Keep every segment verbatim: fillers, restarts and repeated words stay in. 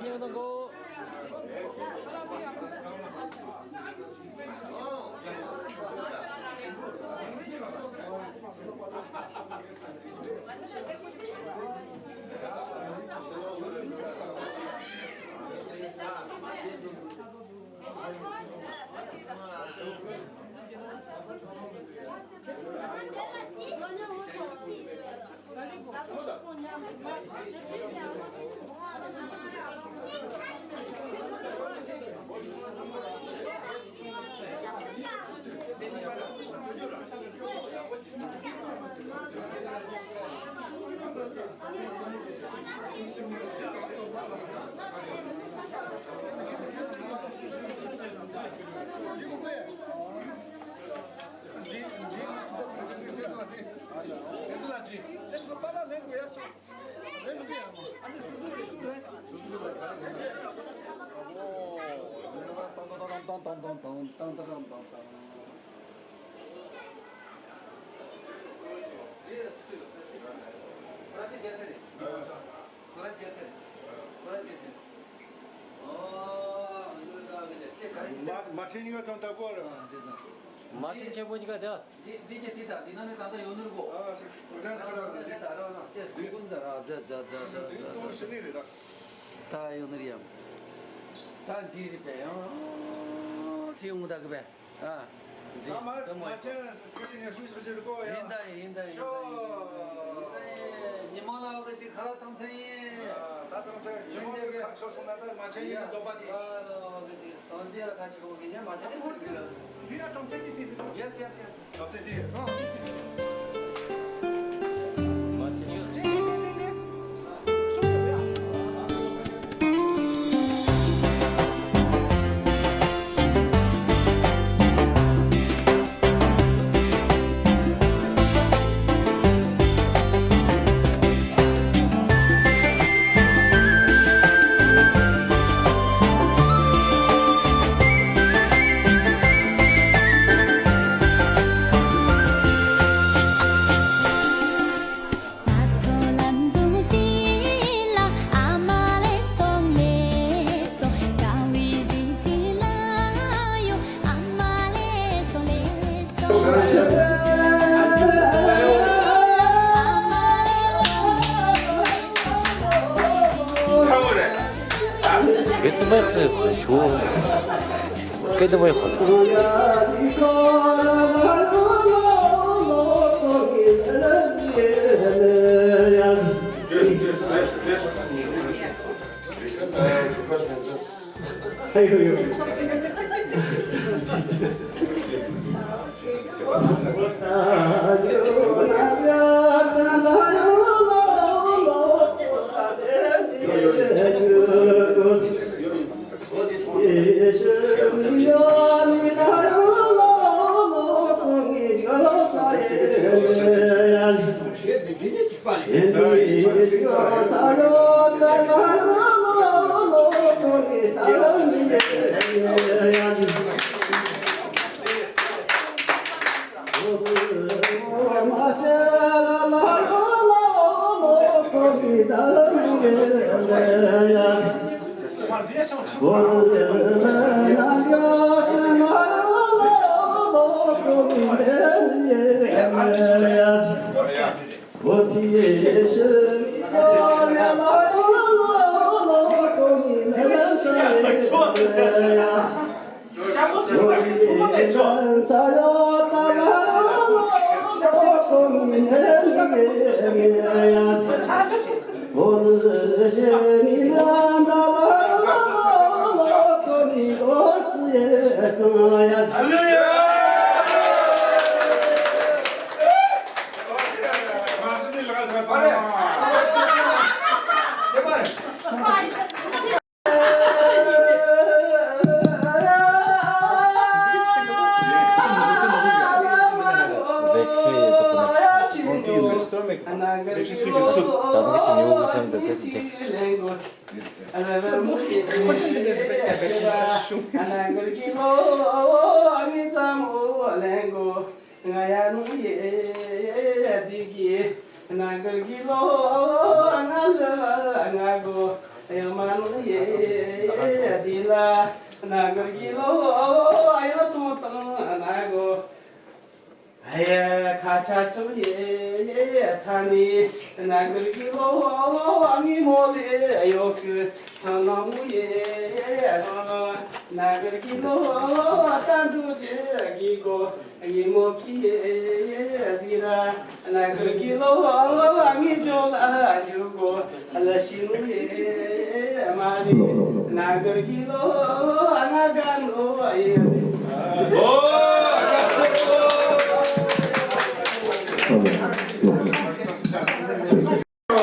ཉེ་ནང་གོ། མ་མ་ཆེན་གཉིས་ཀ་ཐོན་ཐག་པོ་རེད། མ་ཆེན་ཆེན་པོ་གཉིས་ཀ་དེ། འདི་འདི་གྱད་འདི་དང་འདི་ནང་ནས་ད་ལྟ་ཡོད་ནོ་རེད་གོ། ཨ་ཞིག་ཞིག་ཞིག་ཞིག་ཞིག་ད་ར་ན་ཅེས་འདི་ཀུན་ཟ་ར་ཛ་ཛ་ཛ་ཛ་འདི་གཏོང་ཞི་ནི་རེད་ད། ད་ཡོད་ནོ་རེད་ཡ། ད་འདི་རེད་པས་ཡང་སེ་ཡོང་ད་གི་པས། ཨ། འདི་ད་མ་ད་མ་མ་ཡོད། ཆེན་ཁོ་ཅི་ངས་སུ་ཞིག་ཞིག་གོ་ཡ། ཡིན་ད་ཡིན་ད་ཡིན་ད་ཤོ། ཡིན་ད་ཡིན་ད་ཡིན། ཉི་མ་ལ་འོ་གི་ཞིག་ཁ་ལ་ཐང་ཚན་ཡིན། ཨ་ད་ཐང་ཚན་ཉི་མ་གི་ཁ་ཆོ་སོང་ན་ད་མ་ཆེན་ཡིན་འདོད་པ་དེ། ཨ་འོ་གི་ཞིག་སངས་རྒྱས་ལ་ཁ་ཆེ་བོ་གི་ཡ་མ་ཆེན་ནི་ཧོར་གི་ལ། འདི་ཡ་གྲངས་ཚད་ཀྱི་དེ་ཟེར། Yes, yes, yes. གྲངས་ཚད་དེ། ཨ། ཡེ་ཁ་ཆ་ཆུ་ཡེ་ཡེ་ཚ་ནི་ན་གུར་གི་ལོ་ངི་མོ་ལེ་ཡོ་ཁུ་ཚ་ན་མུ་ཡེ་ན་གུར་གི་ལོ་ཏ་འགྲུ་ཅེ་གི་གོ་ངི་མོ་ཁི་ཡེ་ཟི་ར་ན་གུར་གི་ལོ་ངི་ཇོ་ལ་ཇུ་གོ། ལ་ཤི་ལུ་ཡེ་མ་རི་ན་གར་གི་ལོ་ང་ག་ནོ་ཡེ། ཨོ།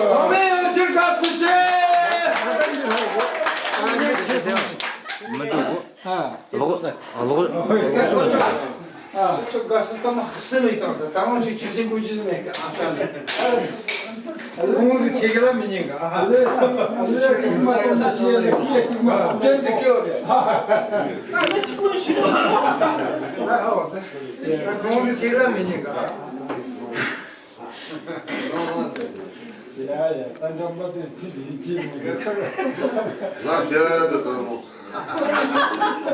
ཚང་མས་ཡང་བསྐྱར་དགའ་བསུ་ཆེ། མི་འདུག་གོ། ལོག་ལོག་ཨ། ཁྱོད་དགའ་བསུ་ཐོག་མ་ཧ་སི་མེད་དང་ད་དང་ཅིག་ཆག་ཆག་ཀུན་ཅི་མེད་ཀ་ཨ་ཅག་ལ། ཁོང་གི་ཆེ་གི་ལ་མི་ཉན་ག་ཨ། ཨ་ལེ་ཨ་ལེ་ཤི་མ་ཏན་ཏ་ཤི་ཡ་ལེ་ཀི་ཡ་ཤི་མ་ཏན་ཏ་ཤི་ཡ་ལེ། ཨ་ལེ་ཅི་ཀུན་ཤི་ལ། ཁོང་གི་ཆེ་གི་ལ་མི་ཉན་ག་ཨ། ཡ་ཡ་ད་འགྲམ་པ་དེ་ཅི་ལི་ཅི་མི་ག་ང་རྒྱལ་དུ་བཏང་ནོ།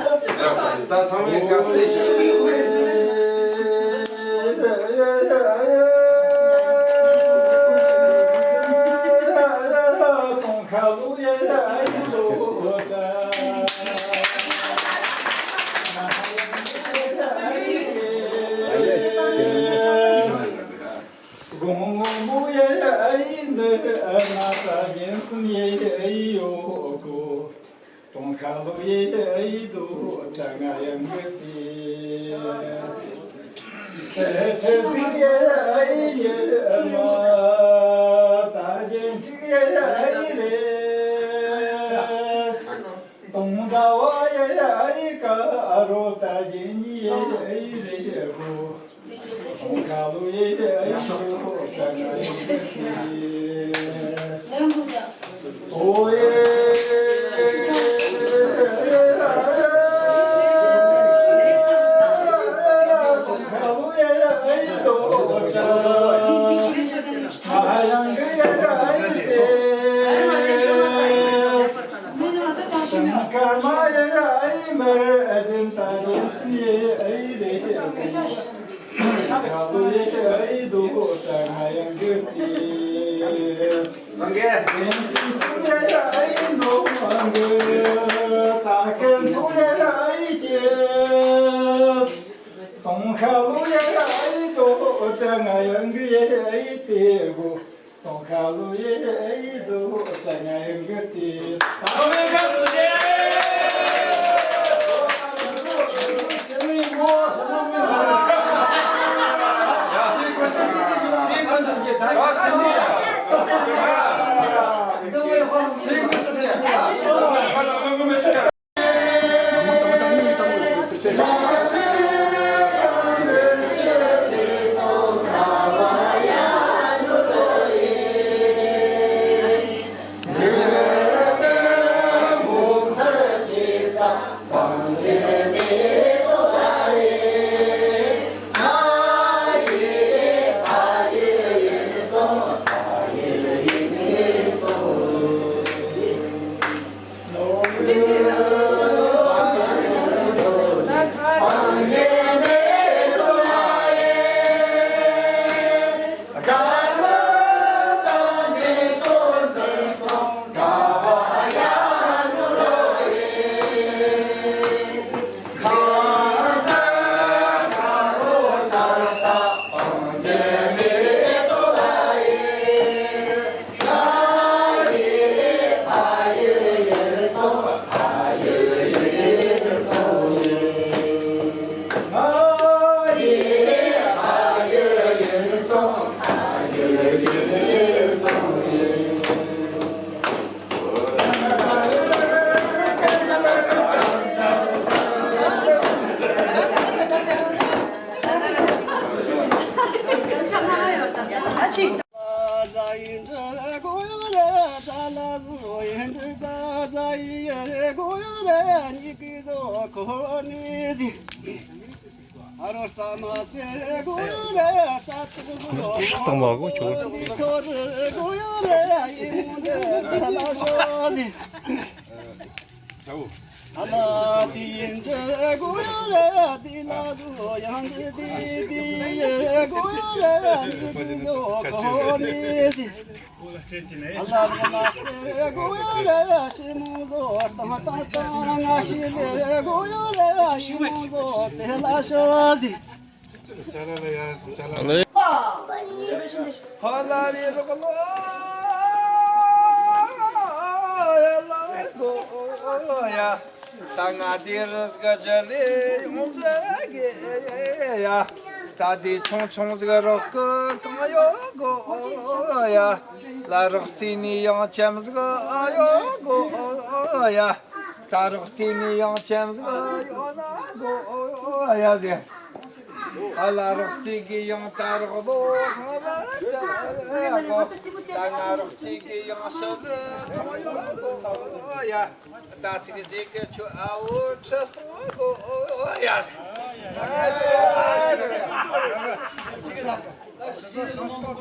ད་ཚང་མས་དགའ་བསུ་ཞུ། དགོང་མོ་ཡེ་ཨའི་འདི་ཨ་ན་ད་ཉིན་སུམ་ཡེ་ཨའི་ཡོ་གོ། དོང་ཁ་ལོ་ཡེ་ཨའི་དོ་ཁྲ་ང་ཡང་གི་ཙི། སེ་ཁྲེ་དི་ཡེ་ཨའི་ཡེ་ཨ་ན་ད་ཉིན་ཅིག་ཡེ་ཨའི་རེ། དོང་ད་བ་ཡེ་ཨའི་ཀ་ཨ་རོ་ད་ཉིན་ཡེ་ཨའི་རེ་གོ། དོང་ཁ་ལོ་ཡ་ཡ་ཨི་དོ་ཁྲ་ང་ཡང་གི་ཡ་ཡ་ཨི་ཙེ་གོ། དོང་ཁ་ལོ་ཡ་ཡ་ཨི་དོ་ཁྲ་ང་ཡང་གི་ཙེ། ད་ཁོ་མེད་ག་སུ་ཅེ། ཧྲག་དང་མ་གོ་ཁྱོད། ཆའོ། ད་ང་དེ་རི་ཟིག་ཇ་ལེ་ཡོང་ཟེར་གི་ཡ། ད་དེ་ཆུང་ཆུང་ཟིག་རོགས་གི་གང་ཡོད་གོ་ཡ། ལ་རོགས་རྩིས་ནས་ཡང་ཅམ་ཟིག་ཡོད་གོ་ཡ། ད་རོགས་རྩིས་ནས་ཡང་ཅམ་ཟིག་ཡོད་ན་གོ་ཡ་ཟེར། ཨ་ལ་རོགས་རྩིས་གི་ཡང་ད་རོགས་བོ་ང་མ་ཅ་གོ། ད་ང་རོགས་རྩིས་གི་ཡང་ཤི་གི་ཐོང་ཡོད་གོ་ཡ། ད་ཐིག་ཟིག་གི་ཆུ་ཨ་བོ་ཁྲི་སོང་གོ་ཡ།